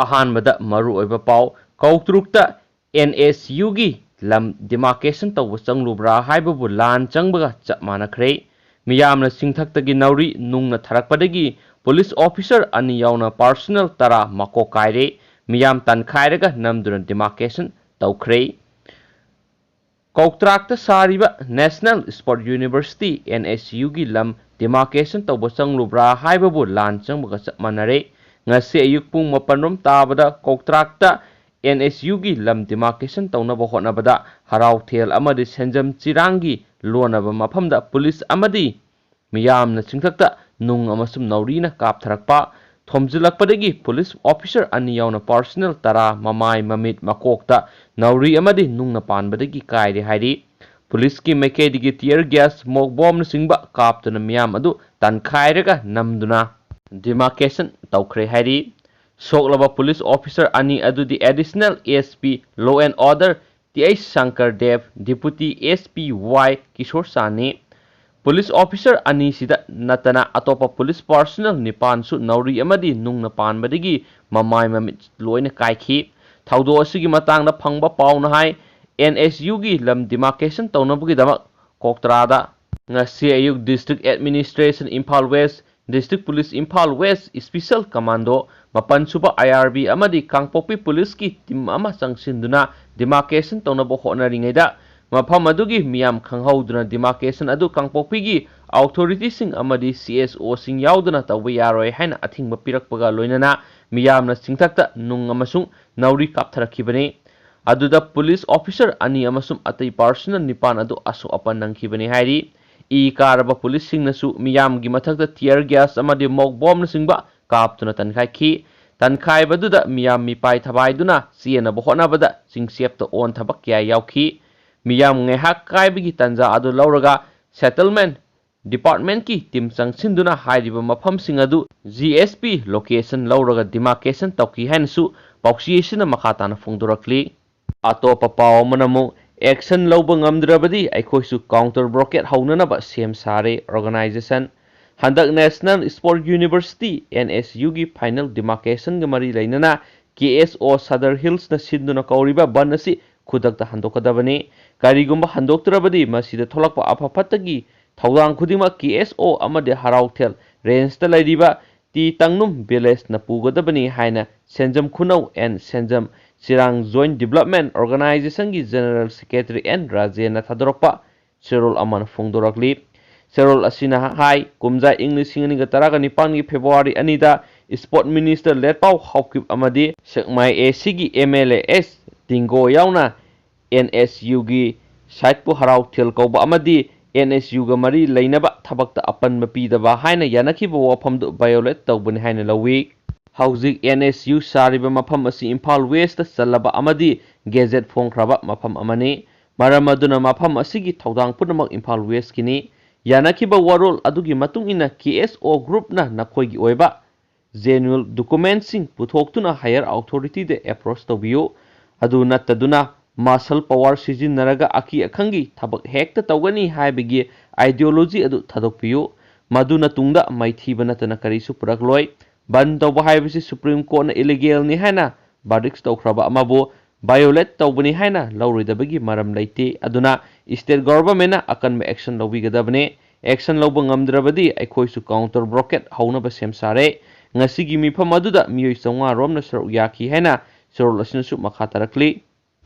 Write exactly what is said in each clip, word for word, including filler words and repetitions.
ꯑꯍꯥꯟꯕꯗ ꯃꯔꯨꯑꯣꯏꯕ ꯄꯥꯎ: ꯀꯧꯇ꯭ꯔꯨꯛꯇ ꯑꯦꯟ ꯑꯦꯁ ꯌꯨꯒꯤ ꯂꯝ demarcation ꯇꯧꯕ ꯆꯪꯂꯨꯕ꯭ꯔꯥ ꯍꯥꯏꯕꯕꯨ ꯂꯥꯟ ꯆꯪꯕꯒ ꯆꯞ ꯃꯥꯟꯅꯈ꯭ꯔꯦ꯫ ꯃꯤꯌꯥꯝꯅ ꯆꯤꯡꯊꯛꯇꯒꯤ ꯅꯥꯎꯔꯤ ꯅꯨꯡꯅ ꯊꯥꯔꯛꯄꯗꯒꯤ ꯄꯨꯂꯤꯁ ꯑꯣꯐꯤꯁꯔ ꯑꯅꯤ ꯌꯥꯎꯅ ꯄꯥꯔꯁꯅꯦꯜ ꯇꯔꯥ ꯃꯀꯣꯛ ꯀꯥꯏꯔꯦ꯫ ꯃꯤꯌꯥꯝ ꯇꯥꯟꯈꯥꯏꯔꯒ ꯅꯝꯗꯨꯅ demarcation ꯇꯧꯈ꯭ꯔꯦ꯫ ꯀꯧꯇ꯭ꯔꯥꯛꯇ ꯁꯥꯔꯤꯕ National Sport University, ꯑꯦꯟ ꯑꯦꯁ ꯌꯨꯒꯤ ꯂꯝ demarcation ꯇꯧꯕ ꯆꯪꯂꯨꯕ꯭ꯔꯥ ꯍꯥꯏꯕꯕꯨ ꯂꯥꯟ ꯆꯪꯕꯒ ꯆꯞ ꯃꯥꯟꯅꯔꯦ꯫ ꯉꯁꯤ ꯑꯌꯨꯛ ꯄꯨꯡ ꯃꯥꯄꯟ ꯔꯣꯝ ꯇꯥꯕꯗ ꯀꯧꯇ꯭ꯔꯥꯛꯇ ꯑꯦꯟ ꯑꯦꯁ ꯌꯨꯒꯤ ꯂꯝ demarcation ꯇꯧꯅꯕ ꯍꯣꯠꯅꯕꯗ ꯍꯔꯥꯎꯊꯦꯜ ꯑꯃꯗꯤ ꯁꯦꯟꯖꯝ ꯆꯤꯔꯥꯡꯒꯤ ꯂꯣꯟꯅꯕ ꯃꯐꯝꯗ ꯄꯨꯂꯤꯁ ꯑꯃꯗꯤ ꯃꯤꯌꯥꯝꯅ ꯆꯤꯡꯊꯛꯇ ꯅꯨꯡ ꯑꯃꯁꯨꯡ ꯅꯥꯎꯔꯤꯅ ꯀꯥꯞꯊꯔꯛꯄ ꯊꯣꯝꯖꯤꯜꯂꯛꯄꯗꯒꯤ ꯄꯨꯂꯤꯁ ꯑꯣꯐꯤꯁꯔ ꯑꯅꯤ ꯌꯥꯎꯅ ꯄꯥꯔꯁꯅꯦꯜ ꯇꯔꯥ, ꯃꯃꯥꯏ, ꯃꯃꯤꯠ, ꯃꯀꯣꯛꯇ ꯅꯥꯎꯔꯤ ꯑꯃꯗꯤ ꯅꯨꯡꯅ ꯄꯥꯟꯕꯗꯒꯤ ꯀꯥꯏꯔꯦ ꯍꯥꯏꯔꯤ꯫ ꯄꯨꯂꯤꯁꯀꯤ ꯃꯥꯏꯀꯩꯗꯒꯤ tear gas, smoke bombꯅꯆꯤꯡꯕ ꯀꯥꯞꯇꯨꯅ ꯃꯤꯌꯥꯝ ꯑꯗꯨ ꯇꯥꯟꯈꯥꯏꯔꯒ ꯅꯝꯗꯨꯅ demarcation ꯇꯧꯈ꯭ꯔꯦ ꯍꯥꯏꯔꯤ꯫ ꯁꯣꯛꯂꯕ ꯄꯨꯂꯤꯁ ꯑꯣꯐꯤꯁꯔ ꯑꯅꯤ ꯑꯗꯨꯗꯤ Additional S P Law and Order T H Shankar Deb, Deputy S P Y Kishore ꯆꯥꯅꯤ꯫ ꯄꯨꯂꯤꯁ ꯑꯣꯐꯤꯁꯔ ꯑꯅꯤꯁꯤꯗ ꯅꯠꯇꯅ ꯑꯇꯣꯞꯄ ꯄꯨꯂꯤꯁ ꯄꯥꯔꯁꯅꯦꯜ ꯅꯤꯄꯥꯟꯁꯨ ꯅꯥꯎꯔꯤ ꯑꯃꯗꯤ ꯅꯨꯡꯅ ꯄꯥꯟꯕꯗꯒꯤ ꯃꯃꯥꯏ ꯃꯃꯤꯠ ꯂꯣꯏꯅ ꯀꯥꯏꯈꯤ꯫ ꯊꯧꯗꯣꯛ ꯑꯁꯤꯒꯤ ꯃꯇꯥꯡꯗ ꯐꯪꯕ ꯄꯥꯎꯅ ꯍꯥꯏ, ꯑꯦꯟ ꯑꯦꯁ ꯌꯨꯒꯤ ꯂꯝ demarcation ꯇꯧꯅꯕꯒꯤꯗꯃꯛ ꯀꯣꯛꯇ꯭ꯔꯥꯗ ꯉꯁꯤ ꯑꯌꯨꯛ District Administration Imphal West, District Police Imphal West, Special Commando, ꯃꯥꯄꯟ ꯁꯨꯕ ꯑꯥꯏ ꯑꯥꯔ ꯕꯤ ꯑꯃꯗꯤ ꯀꯥꯡꯄꯣꯛꯄꯤ ꯄꯨꯂꯤꯁꯀꯤ ꯇꯤꯝ ꯑꯃ ꯆꯪꯁꯤꯟꯗꯨꯅ demarcation ꯇꯧꯅꯕ ꯍꯣꯠꯅꯔꯤꯉꯩꯗ ꯃꯐꯝ ꯑꯗꯨꯒꯤ ꯃꯤꯌꯥꯝ ꯈꯪꯍꯧꯗꯨꯅ demarcation ꯑꯗꯨ ꯀꯥꯡꯄꯣꯛꯄꯤꯒꯤ ꯑꯣꯊꯣꯔꯤꯇꯤꯁꯤꯡ ꯑꯃꯗꯤ ꯁꯤ ꯑꯦꯁ ꯑꯣꯁꯤꯡ ꯌꯥꯎꯗꯅ ꯇꯧꯕ ꯌꯥꯔꯣꯏ ꯍꯥꯏꯅ ꯑꯊꯤꯡꯕ ꯄꯤꯔꯛꯄꯒ ꯂꯣꯏꯅꯅ ꯃꯤꯌꯥꯝꯅ ꯆꯤꯡꯊꯛꯇ ꯅꯨꯡ ꯑꯃꯁꯨꯡ ꯅꯥꯎꯔꯤ ꯀꯥꯞꯊꯔꯛꯈꯤꯕꯅꯤ꯫ ꯑꯗꯨꯗ ꯄꯨꯂꯤꯁ ꯑꯣꯐꯤꯁꯔ ꯑꯅꯤ ꯑꯃꯁꯨꯡ ꯑꯇꯩ ꯄꯥꯔꯁꯅꯦꯜ ꯅꯤꯄꯥꯟ ꯑꯗꯨ ꯑꯁꯣꯛ ꯑꯄꯟ ꯅꯪꯈꯤꯕꯅꯤ ꯍꯥꯏꯔꯤ꯫ ꯏ ꯀꯥꯔꯕ ꯄꯨꯂꯤꯁꯁꯤꯡꯅꯁꯨ ꯃꯤꯌꯥꯝꯒꯤ ꯃꯊꯛꯇ tear gas ꯑꯃꯗꯤ smoke bombꯅꯆꯤꯡꯕ ꯀꯥꯞꯇꯨꯅ ꯇꯥꯟꯈꯥꯏꯈꯤ꯫ ꯇꯥꯟꯈꯥꯏꯕꯗꯨꯗ ꯃꯤꯌꯥꯝ ꯃꯤꯄꯥꯏ ꯊꯕꯥꯏꯗꯨꯅ ꯆꯦꯟꯅꯕ ꯍꯣꯠꯅꯕꯗ ꯆꯤꯡꯆꯦꯞꯇ ꯑꯣꯟ ꯊꯕꯛ ꯀꯌꯥ ꯌꯥꯎꯈꯤ꯫ ꯃꯤꯌꯥꯝ ꯉꯥꯏꯍꯥꯛ ꯀꯥꯏꯕꯒꯤ ꯇꯥꯟꯖꯥ ꯑꯗꯨ ꯂꯧꯔꯒ settlement departmentꯀꯤ ꯇꯤꯝ ꯆꯪꯁꯤꯟꯗꯨꯅ ꯍꯥꯏꯔꯤꯕ ꯃꯐꯝꯁꯤꯡ ꯑꯗꯨ ꯖꯤ ꯑꯦꯁ ꯄꯤ location ꯂꯧꯔꯒ demarcation ꯇꯧꯈꯤ ꯍꯥꯏꯅꯁꯨ ꯄꯥꯎꯆꯦ ꯑꯁꯤꯅ ꯃꯈꯥ ꯇꯥꯅ ꯐꯣꯡꯗꯣꯔꯛꯂꯤ꯫ ꯑꯇꯣꯞꯄ ꯄꯥꯎ ꯑꯃꯅ ꯑꯃꯨꯛ action ꯂꯧꯕ ꯉꯝꯗ꯭ꯔꯕꯗꯤ ꯑꯩꯈꯣꯏꯁꯨ counter blockade ꯍꯧꯅꯅꯕ ꯁꯦꯝ ꯁꯥꯔꯦ organization꯫ ꯍꯟꯗꯛ National Sport University, N S U ꯒꯤ final demarcation ꯒ ꯃꯔꯤ ꯂꯩꯅꯅ K S O Sadar Hills ꯅ ꯁꯤꯟꯗꯨꯅ ꯀꯧꯔꯤꯕ ꯕꯟ ꯑꯁꯤ ꯈꯨꯗꯛꯇ ꯍꯟꯗꯣꯛꯀꯗꯕꯅꯤ꯫ ꯀꯔꯤꯒꯨꯝꯕ ꯍꯟꯗꯣꯛꯇ꯭ꯔꯕꯗꯤ ꯃꯁꯤꯗ ꯊꯣꯛꯂꯛꯄ ꯑꯐ ꯐꯠꯇꯒꯤ ꯊꯧꯗꯥꯡ ꯈꯨꯗꯤꯡꯃꯛ K S O ꯑꯃꯗꯤ ꯍꯔꯥꯎꯊꯦꯜ range ꯇ ꯂꯩꯔꯤꯕ ꯇꯤ ꯇꯥꯡꯅꯨꯝ village ꯅ ꯄꯨꯒꯗꯕꯅꯤ ꯍꯥꯏꯅ ꯁꯦꯟꯖꯝ ꯈꯨꯅꯧ and Senjam ꯆꯤꯔꯥꯡ Joint Development Organisation ꯒꯤ General Secretary N ꯔꯥꯖꯦꯟꯅ ꯊꯥꯗꯣꯔꯛꯄ ꯆꯦꯔꯣꯜ ꯑꯃꯅ ꯐꯣꯡꯗꯣꯔꯛꯂꯤ꯫ ꯆꯦꯔꯣꯜ ꯑꯁꯤꯅ ꯍꯥꯏ, ꯀꯨꯝꯖꯥ ꯏꯪ ꯂꯤꯁꯤꯡ ꯑꯅꯤꯒ ꯇꯔꯥꯒ ꯅꯤꯄꯥꯟꯒꯤ February ꯑꯅꯤꯗ Sport Minister ꯂꯦꯠꯄꯥꯎ ꯍꯥꯎꯀꯤꯞ ꯑꯃꯗꯤ ꯁꯦꯛꯃꯥꯏ A C ꯒꯤ M L A S ꯇꯤꯡꯒꯣ ꯌꯥꯎꯅ N S U ꯒꯤ site ꯄꯨ ꯍꯔꯥꯎ ꯊꯦꯜ ꯀꯧꯕ ꯑꯃꯗꯤ N S U ꯒ ꯃꯔꯤ ꯂꯩꯅꯕ ꯊꯕꯛꯇ ꯑꯄꯟꯕ ꯄꯤꯗꯕ ꯍꯥꯏꯅ ꯌꯥꯅꯈꯤꯕ ꯋꯥꯐꯝꯗꯨ violate ꯇꯧꯕꯅꯤ ꯍꯥꯏꯅ ꯂꯧꯏ꯫ ꯍꯧꯖꯤꯛ N S U ꯁꯥꯔꯤꯕ ꯃꯐꯝ ꯑꯁꯤ ꯏꯝꯐꯥꯜ West ꯇ ꯆꯜꯂꯕ ꯑꯃꯗꯤ gazette ꯐꯣꯡꯈ꯭ꯔꯕ ꯃꯐꯝ ꯑꯃꯅꯤ꯫ ꯃꯔꯝ ꯑꯗꯨꯅ ꯃꯐꯝ ꯑꯁꯤꯒꯤ ꯊꯧꯗꯥꯡ ꯄꯨꯝꯅꯃꯛ ꯏꯝꯐꯥꯜ West ꯀꯤꯅꯤ꯫ ꯌꯥꯅꯈꯤꯕ ꯋꯥꯔꯣꯜ ꯑꯗꯨꯒꯤ ꯃꯇꯨꯡ ꯏꯟꯅ K S O group ꯅ ꯅꯈꯣꯏꯒꯤ ꯑꯣꯏꯕ genuine document ꯁꯤꯡ ꯄꯨꯊꯣꯛꯇꯨꯅ higher authority ꯗ approach ꯇꯧꯕꯤꯌꯨ꯫ ꯑꯗꯨ ꯅꯠꯇꯗꯨꯅ muscle power ꯁꯤꯖꯤꯟꯅꯔꯒ ꯑꯀꯤ ꯑꯈꯪꯒꯤ ꯊꯕꯛ ꯍꯦꯛꯇ ꯇꯧꯒꯅꯤ ꯍꯥꯏꯕꯒꯤ ideology ꯑꯗꯨ ꯊꯥꯗꯣꯛꯄꯤꯌꯨ꯫ ꯃꯗꯨꯅ ꯇꯨꯡꯗ ꯃꯥꯏꯊꯤꯕ ꯅꯠꯇꯅ ꯀꯔꯤꯁꯨ ꯄꯨꯔꯛꯂꯣꯏ꯫ ꯕꯟ ꯇꯧꯕ ꯍꯥꯏꯕꯁꯤ Supreme Court ꯅ illegal ꯅꯤ ꯍꯥꯏꯅ verdict ꯇꯧꯈ꯭ꯔꯕ ꯑꯃꯕꯨ violate ꯇꯧꯕꯅꯤ ꯍꯥꯏꯅ ꯂꯧꯔꯣꯏꯗꯕꯒꯤ ꯃꯔꯝ ꯂꯩꯇꯦ꯫ ꯑꯗꯨꯅ state government ꯅ ꯑꯀꯟꯕ action ꯂꯧꯕꯤꯒꯗꯕꯅꯤ꯫ Action ꯂꯧꯕ ꯉꯝꯗ꯭ꯔꯕꯗꯤ ꯑꯩꯈꯣꯏꯁꯨ counter blockade ꯍꯧꯅꯕ ꯁꯦꯝ ꯁꯥꯔꯦ꯫ ꯉꯁꯤꯒꯤ ꯃꯤꯐꯝ ꯑꯗꯨꯗ ꯃꯤꯑꯣꯏ ꯆꯥꯝꯃꯉꯥ ꯔꯣꯝꯅ ꯁꯔꯨꯛ ꯌꯥꯈꯤ ꯍꯥꯏꯅ ꯆꯦꯔꯣꯜ ꯑꯁꯤꯅꯁꯨ ꯃꯈꯥ ꯇꯥꯔꯛꯂꯤ꯫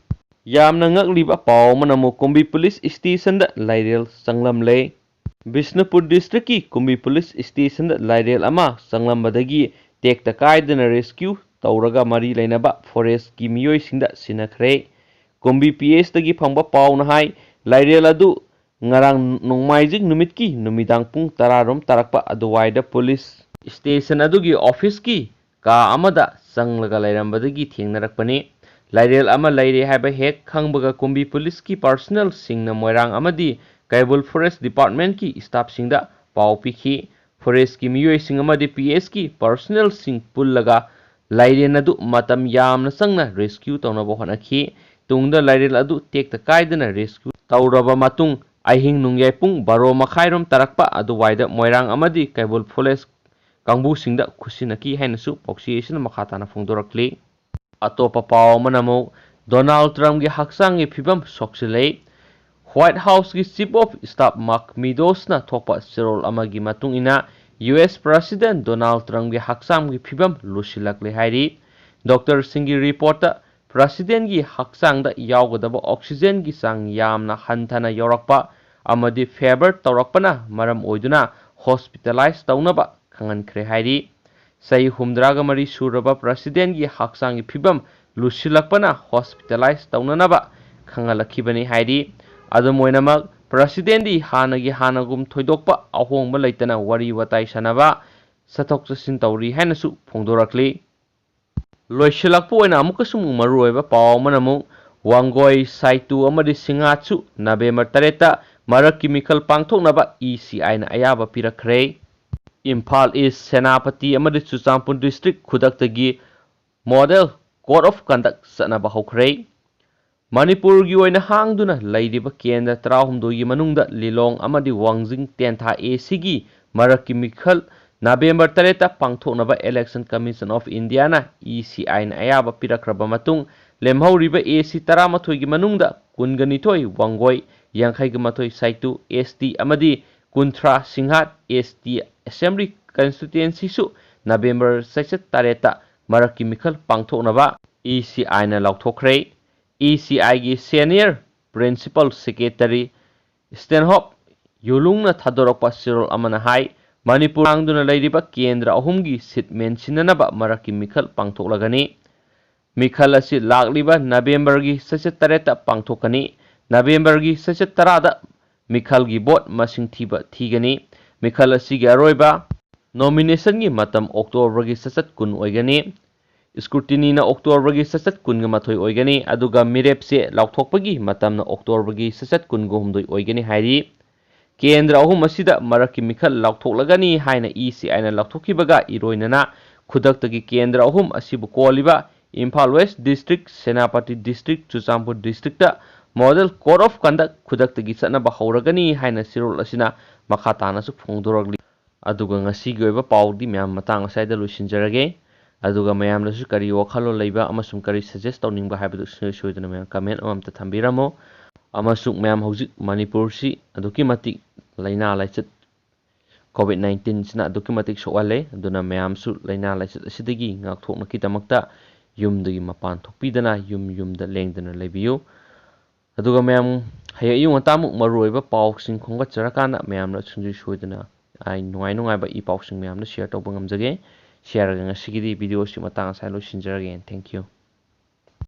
ꯌꯥꯝꯅ ꯉꯛꯂꯤꯕ ꯄꯥꯎ ꯑꯃꯅ ꯑꯃꯨꯛ ꯀꯨꯝꯕꯤ police station ꯗ ꯂꯥꯏꯔꯦꯜ ꯆꯪꯂꯝꯂꯦ꯫ ꯕꯤꯁꯅꯨꯄꯨꯔ district ꯀꯤ ꯀꯨꯝꯕꯤ police station ꯗ ꯂꯥꯏꯔꯦꯜ ꯑꯃ ꯆꯪꯂꯝꯕꯗꯒꯤ ꯇꯦꯛꯇ ꯀꯥꯏꯗꯅ rescue ꯇꯧꯔꯒ ꯃꯔꯤ ꯂꯩꯅꯕ forest ꯀꯤ ꯃꯤꯑꯣꯏꯁꯤꯡꯗ ꯁꯤꯟꯅꯈ꯭ꯔꯦ꯫ ꯀꯨꯝꯕꯤ P S ꯇꯒꯤ ꯐꯪꯕ ꯄꯥꯎꯅ ꯍꯥꯏ, ꯂꯥꯏꯔꯦꯜ ꯑꯗꯨ ꯉꯔꯥꯡ ꯅꯣꯡꯃꯥꯏꯖꯤꯡ ꯅꯨꯃꯤꯠꯀꯤ ꯅꯨꯃꯤꯗꯥꯡ ꯄꯨꯡ ꯇꯔꯥ ꯔꯣꯝ ꯇꯥꯔꯛꯄ ꯑꯗꯨꯋꯥꯏꯗ police station ꯑꯗꯨꯒꯤ office ꯀꯤ ꯀꯥ ꯑꯃꯗ ꯆꯪꯂꯒ ꯂꯩꯔꯝꯕꯗꯒꯤ ꯊꯦꯡꯅꯔꯛꯄꯅꯤ꯫ ꯂꯥꯏꯔꯦꯜ ꯑꯃ ꯂꯩꯔꯦ ꯍꯥꯏꯕ ꯍꯦꯛ ꯈꯪꯕꯒ ꯀꯨꯝꯕꯤ police ꯀꯤ personnel ꯁꯤꯡꯅ ꯃꯣꯏꯔꯥꯡ ꯑꯃꯗꯤ ꯀꯩꯕꯨꯜ forest department ꯀꯤ staff ꯁꯤꯡꯗ ꯄꯥꯎ ꯄꯤꯈꯤ꯫ Forest ꯀꯤ ꯃꯤꯑꯣꯏꯁꯤꯡ ꯑꯃꯗꯤ P S ꯀꯤ personnel ꯁꯤꯡ ꯄꯨꯜꯂꯒ ꯂꯥꯏꯔꯦꯟ ꯑꯗꯨ ꯃꯇꯝ ꯌꯥꯝꯅ ꯆꯪꯅ rescue ꯇꯧꯅꯕ ꯍꯣꯠꯅꯈꯤ꯫ ꯇꯨꯡꯗ ꯂꯥꯏꯔꯦꯟ ꯑꯗꯨ ꯇꯦꯛꯇ ꯀꯥꯏꯗꯅ rescue ꯇꯧꯔꯕ ꯃꯇꯨꯡ ꯑꯍꯤꯡ ꯅꯣꯡꯌꯥꯏ ꯄꯨꯡ ꯕꯥꯔꯣ ꯃꯈꯥꯏꯔꯣꯝ ꯇꯥꯔꯛꯄ ꯑꯗꯨꯋꯥꯏꯗ ꯃꯣꯏꯔꯥꯡ ꯑꯃꯗꯤ ꯀꯩꯕꯨꯜ ꯐꯣꯔꯦꯁ ꯀꯥꯡꯕꯨꯁꯤꯡꯗ ꯈꯨꯠꯁꯤꯟꯅꯈꯤ ꯍꯥꯏꯅꯁꯨ ꯄꯥꯎꯆꯦ ꯑꯁꯤꯅ ꯃꯈꯥ ꯇꯥꯅ ꯐꯣꯡꯗꯣꯔꯛꯂꯤ꯫ ꯑꯇꯣꯞꯄ ꯄꯥꯎ ꯑꯃꯅ ꯑꯃꯨꯛ ꯗꯣꯅꯥꯜꯗ ꯇ꯭ꯔꯝꯞꯀꯤ ꯍꯛꯆꯥꯡꯒꯤ ꯐꯤꯕꯝ ꯁꯣꯛꯆꯤꯜꯂꯛꯏ꯫ ꯋꯥꯏꯠ ꯍꯥꯎꯁꯀꯤ ꯆꯤꯐ ꯑꯣꯐ ꯁ꯭ꯇꯥꯐ ꯃꯥꯔꯛ ꯃꯤꯗꯣꯁꯅ ꯊꯣꯛꯄ ꯆꯦꯔꯣꯜ ꯑꯃꯒꯤ ꯃꯇꯨꯡ ꯏꯟꯅ, ꯌꯨ ꯑꯦꯁ ꯄ꯭ꯔꯁꯤꯗꯦꯟ ꯗꯣꯅꯥꯜꯗ ꯇ꯭ꯔꯝꯞꯀꯤ ꯍꯛꯆꯥꯡꯒꯤ ꯐꯤꯕꯝ ꯂꯨꯁꯤꯜꯂꯛꯂꯦ ꯍꯥꯏꯔꯤ꯫ ꯗꯣꯛꯇꯔꯁꯤꯡꯒꯤ ꯔꯤꯄꯣꯔꯠꯇ ꯄ꯭ꯔꯁꯤꯗꯦꯟꯒꯤ ꯍꯛꯆꯥꯡꯗ ꯌꯥꯎꯒꯗꯕ ꯑꯣꯛꯁꯤꯖꯦꯟꯒꯤ ꯆꯥꯡ ꯌꯥꯝꯅ ꯍꯟꯊꯅ ꯌꯧꯔꯛꯄ ꯑꯃꯗꯤ ꯐꯦꯚꯔ ꯇꯧꯔꯛꯄꯅ ꯃꯔꯝ ꯑꯣꯏꯗꯨꯅ ꯍꯣꯁꯄꯤꯇꯥꯂꯥꯏꯖ ꯇꯧꯅꯕ ꯈꯪꯍꯟꯈ꯭ꯔꯦ ꯍꯥꯏꯔꯤ꯫ ꯆꯍꯤ ꯍꯨꯝꯗ꯭ꯔꯥꯒ ꯃꯔꯤ ꯁꯨꯔꯕ ꯄ꯭ꯔꯁꯤꯗꯦꯟꯒꯤ ꯍꯛꯆꯥꯡꯒꯤ ꯐꯤꯕꯝ ꯂꯨꯁꯤꯜꯂꯛꯄꯅ ꯍꯣꯁꯄꯤꯇꯥꯂꯥꯏꯖ ꯇꯧꯅꯅꯕ ꯈꯪꯍꯜꯂꯛꯈꯤꯕꯅꯤ ꯍꯥꯏꯔꯤ꯫ ꯑꯗꯨꯝ ꯑꯣꯏꯅꯃꯛ, ꯄ꯭ꯔꯁꯤꯗꯦꯟꯗꯤ ꯍꯥꯟꯅꯒꯤ ꯍꯥꯟꯅꯒꯨꯝ ꯊꯣꯏꯗꯣꯛꯄ ꯑꯍꯣꯡꯕ ꯂꯩꯇꯅ ꯋꯥꯔꯤ ꯋꯥꯇꯥꯏ ꯁꯥꯟꯅꯕ, ꯆꯠꯊꯣꯛ ꯆꯠꯁꯤꯟ ꯇꯧꯔꯤ ꯍꯥꯏꯅꯁꯨ ꯐꯣꯡꯗꯣꯔꯛꯂꯤ꯫ ꯂꯣꯏꯁꯤꯜꯂꯛꯄ ꯑꯣꯏꯅ ꯑꯃꯨꯛꯀꯁꯨ ꯑꯃꯨꯛ ꯃꯔꯨꯑꯣꯏꯕ ꯄꯥꯎ ꯑꯃꯅ ꯑꯃꯨꯛ ꯋꯥꯡꯒꯣꯏ, ꯁꯥꯏꯇꯨ ꯑꯃꯗꯤ ꯁꯤꯡꯍꯥꯠꯁꯨ ꯅꯕꯦꯝꯕꯔ ꯇꯔꯦꯠꯇ ꯃꯔꯛꯀꯤ ꯃꯤꯈꯜ ꯄꯥꯡꯊꯣꯛꯅꯕ ꯏ ꯁꯤ ꯑꯥꯏꯅ ꯑꯌꯥꯕ ꯄꯤꯔꯛꯈ꯭ꯔꯦ꯫ ꯏꯝꯐꯥꯜ ꯏꯁ, ꯁꯦꯅꯥꯄꯇꯤ ꯑꯃꯗꯤ ꯆꯨꯔꯆꯥꯟꯄꯨꯔ ꯗꯤꯁꯇ꯭ꯔꯤꯛ ꯈꯨꯗꯛꯇꯒꯤ ꯃꯣꯗꯦꯜ ꯀꯣꯗ ꯑꯣꯐ ꯀꯟꯗꯛ ꯆꯠꯅꯕ ꯍꯧꯈ꯭ꯔꯦ꯫ ꯃꯅꯤꯄꯨꯔꯒꯤ ꯑꯣꯏꯅ ꯍꯥꯡꯗꯨꯅ ꯂꯩꯔꯤꯕ ꯀꯦꯟꯗ꯭ꯔ ꯇꯔꯥꯍꯨꯝꯗꯣꯏꯒꯤ ꯃꯅꯨꯡꯗ ꯂꯤꯂꯣꯡ ꯑꯃꯗꯤ ꯋꯥꯡꯖꯤꯡ ꯇꯦꯟꯊꯥ ꯑꯦ ꯁꯤꯒꯤ ꯃꯔꯛꯀꯤ ꯃꯤꯈꯜ ꯅꯕꯦꯝꯕꯔ ꯇꯔꯦꯠꯇ ꯄꯥꯡꯊꯣꯛꯅꯕ Election Commission of Indiaꯅ ꯏ ꯁꯤ ꯑꯥꯏꯅ ꯑꯌꯥꯕ ꯄꯤꯔꯛꯈ꯭ꯔꯕ ꯃꯇꯨꯡ, ꯂꯦꯝꯍꯧꯔꯤꯕ ꯑꯦ ꯁꯤ ꯇꯔꯥꯃꯥꯊꯣꯏꯒꯤ ꯃꯅꯨꯡꯗ ꯀꯨꯟꯒ ꯅꯤꯊꯣꯏ ꯋꯥꯡꯒꯣꯏ, ꯌꯥꯡꯈꯩꯒ ꯃꯥꯊꯣꯏ ꯁꯥꯏꯇꯨ ꯑꯦꯁ ꯇꯤ ꯑꯃꯗꯤ ꯀꯨꯟꯊ꯭ꯔꯥ ꯁꯤꯡꯍꯥꯠ ꯑꯦꯁ ꯇꯤ Assembly Constituencyꯁꯨ ꯅꯕꯦꯝꯕꯔ ꯆꯩꯆꯠ ꯇꯔꯦꯠꯇ ꯃꯔꯛꯀꯤ ꯃꯤꯈꯜ ꯄꯥꯡꯊꯣꯛꯅꯕ ꯏ ꯁꯤ ꯑꯥꯏꯅ ꯂꯥꯎꯊꯣꯛꯈ꯭ꯔꯦ꯫ ꯏ ꯁꯤ ꯑꯥꯏꯒꯤ Senior Principal Secretary ꯁ꯭ꯇꯦꯟꯍꯣꯞ ꯌꯨꯂꯨꯡꯅ ꯊꯥꯗꯣꯔꯛꯄ ꯆꯦꯔꯣꯜ ꯑꯃꯅ ꯍꯥꯏ, ꯃꯅꯤꯄꯨꯔ ꯍꯥꯡꯗꯨꯅ ꯂꯩꯔꯤꯕ ꯀꯦꯟꯗ꯭ꯔ ꯑꯍꯨꯝꯒꯤ ꯁꯤꯠ ꯃꯦꯟꯁꯤꯟꯅꯅꯕ ꯃꯔꯛꯀꯤ ꯃꯤꯈꯜ ꯄꯥꯡꯊꯣꯛꯂꯒꯅꯤ꯫ ꯃꯤꯈꯜ ꯑꯁꯤ ꯂꯥꯛꯂꯤꯕ ꯅꯕꯦꯝꯕꯔꯒꯤ ꯆꯩꯆꯠ ꯇꯔꯦꯠꯇ ꯄꯥꯡꯊꯣꯛꯀꯅꯤ꯫ ꯅꯕꯦꯝꯕꯔꯒꯤ ꯆꯩꯆꯠ ꯇꯔꯥꯗ ꯃꯤꯈꯜꯒꯤ ꯚꯣꯠ ꯃꯁꯤꯡ ꯊꯤꯕ ꯊꯤꯒꯅꯤ꯫ ꯃꯤꯈꯜ ꯑꯁꯤꯒꯤ ꯑꯔꯣꯏꯕ ꯅꯣꯃꯤꯅꯦꯁꯟꯒꯤ ꯃꯇꯝ ꯑꯣꯛꯇꯣꯕꯔꯒꯤ ꯆꯩꯆꯠ ꯀꯨꯟ ꯑꯣꯏꯒꯅꯤ꯫ ꯁ꯭ꯀ꯭ꯔꯨꯇꯤꯅꯤꯅ ꯑꯣꯛꯇꯣꯕꯔꯒꯤ ꯆꯩꯆꯠ ꯀꯨꯟꯒ ꯃꯥꯊꯣꯏ ꯑꯣꯏꯒꯅꯤ, ꯑꯗꯨꯒ ꯃꯤꯔꯦꯞ ꯆꯦ ꯂꯥꯎꯊꯣꯛꯄꯒꯤ ꯃꯇꯝꯅ ꯑꯣꯛꯇꯣꯕꯔꯒꯤ ꯆꯩꯆꯠ ꯀꯨꯟꯒ ꯍꯨꯝꯗꯣꯏ ꯑꯣꯏꯒꯅꯤ ꯍꯥꯏꯔꯤ꯫ ꯀꯦꯟꯗ꯭ꯔ ꯑꯍꯨꯝ ꯑꯁꯤꯗ ꯃꯔꯛꯀꯤ ꯃꯤꯈꯜ ꯂꯥꯎꯊꯣꯛꯂꯒꯅꯤ ꯍꯥꯏꯅ ꯏ ꯁꯤ ꯑꯥꯏꯅ ꯂꯥꯎꯊꯣꯛꯈꯤꯕꯒ ꯏꯔꯣꯏꯅꯅ ꯈꯨꯗꯛꯇꯒꯤ ꯀꯦꯟꯗ꯭ꯔ ꯑꯍꯨꯝ ꯑꯁꯤꯕꯨ ꯀꯣꯜꯂꯤꯕ Imphal west district, Senapati district, Churachandpur ꯗꯤꯁꯇ꯭ꯔꯤꯛꯇ Model Code of Conduct ꯈꯨꯗꯛꯇꯒꯤ ꯆꯠꯅꯕ ꯍꯧꯔꯒꯅꯤ ꯍꯥꯏꯅ ꯆꯦꯔꯣꯜ ꯑꯁꯤꯅ ꯃꯈꯥ ꯇꯥꯅꯁꯨ ꯐꯣꯡꯗꯣꯔꯛꯂꯤ꯫ ꯑꯗꯨꯒ ꯉꯁꯤꯒꯤ ꯑꯣꯏꯕ ꯄꯥꯎꯗꯤ ꯃꯌꯥꯝ ꯃꯇꯥꯡ ꯑꯁ꯭ꯋꯥꯏꯗ ꯂꯣꯏꯁꯤꯟꯖꯔꯒꯦ꯫ ꯑꯗꯨꯒ ꯃꯌꯥꯝꯅꯁꯨ ꯀꯔꯤ ꯋꯥꯈꯜꯂꯣꯟ ꯂꯩꯕ ꯑꯃꯁꯨꯡ ꯀꯔꯤ suggest ꯇꯧꯅꯤꯡꯕ ꯍꯥꯏꯕꯗꯨ ꯁꯨꯡꯁꯣꯏ ꯁꯣꯏꯗꯅ ꯃꯌꯥꯝ comment ꯑꯃꯃꯝꯇ ꯊꯝꯕꯤꯔꯝꯃꯣ꯫ ꯑꯃꯁꯨꯡ ꯃꯌꯥꯝ, ꯍꯧꯖꯤꯛ ꯃꯅꯤꯄꯨꯔꯁꯤ ꯑꯗꯨꯛꯀꯤ ꯃꯇꯤꯛ ꯂꯥꯏꯅꯥ ꯂꯥꯏꯆꯠ COVID nineteenꯁꯤꯅ ꯑꯗꯨꯛꯀꯤ ꯃꯇꯤꯛ ꯁꯣꯛꯍꯜꯂꯦ꯫ ꯑꯗꯨꯅ ꯃꯌꯥꯝꯁꯨ ꯂꯥꯏꯅꯥ ꯂꯥꯏꯆꯠ ꯑꯁꯤꯗꯒꯤ ꯉꯥꯛꯊꯣꯛꯅꯕꯒꯤꯗꯃꯛꯇ ꯌꯨꯝꯗꯒꯤ ꯃꯄꯥꯟ ꯊꯣꯛꯄꯤꯗꯅ, ꯌꯨꯝ ꯌꯨꯝꯗ ꯂꯦꯡꯗꯅ ꯂꯩꯕꯤꯌꯨ꯫ ꯑꯗꯨꯒ ꯃꯌꯥꯝ, ꯍꯌꯦꯡ ꯑꯌꯨꯛ ꯉꯟꯇꯥꯃꯨꯛ ꯃꯔꯨꯑꯣꯏꯕ ꯄꯥꯎꯁꯤꯡ ꯈꯣꯝꯒꯠꯆꯔꯀꯥꯟꯗ ꯃꯌꯥꯝꯅ ꯁꯨꯡꯁꯣꯏ ꯁꯣꯏꯗꯅ ꯑꯩ ꯅꯨꯡꯉꯥꯏ ꯅꯨꯡꯉꯥꯏꯕ ꯏ ꯄꯥꯎꯁꯤꯡ ꯃꯌꯥꯝꯗ share ꯇꯧꯕ ꯉꯝꯖꯒꯦ꯫ ꯁꯤ ꯍꯥꯏꯔꯒ ꯉꯁꯤꯒꯤꯗꯤ videoꯁꯤ ꯃꯇꯥꯡ ꯑꯁ꯭ꯋꯥꯏ ꯂꯣꯏꯁꯤꯟꯖꯔꯒꯦ꯫ Thank you꯫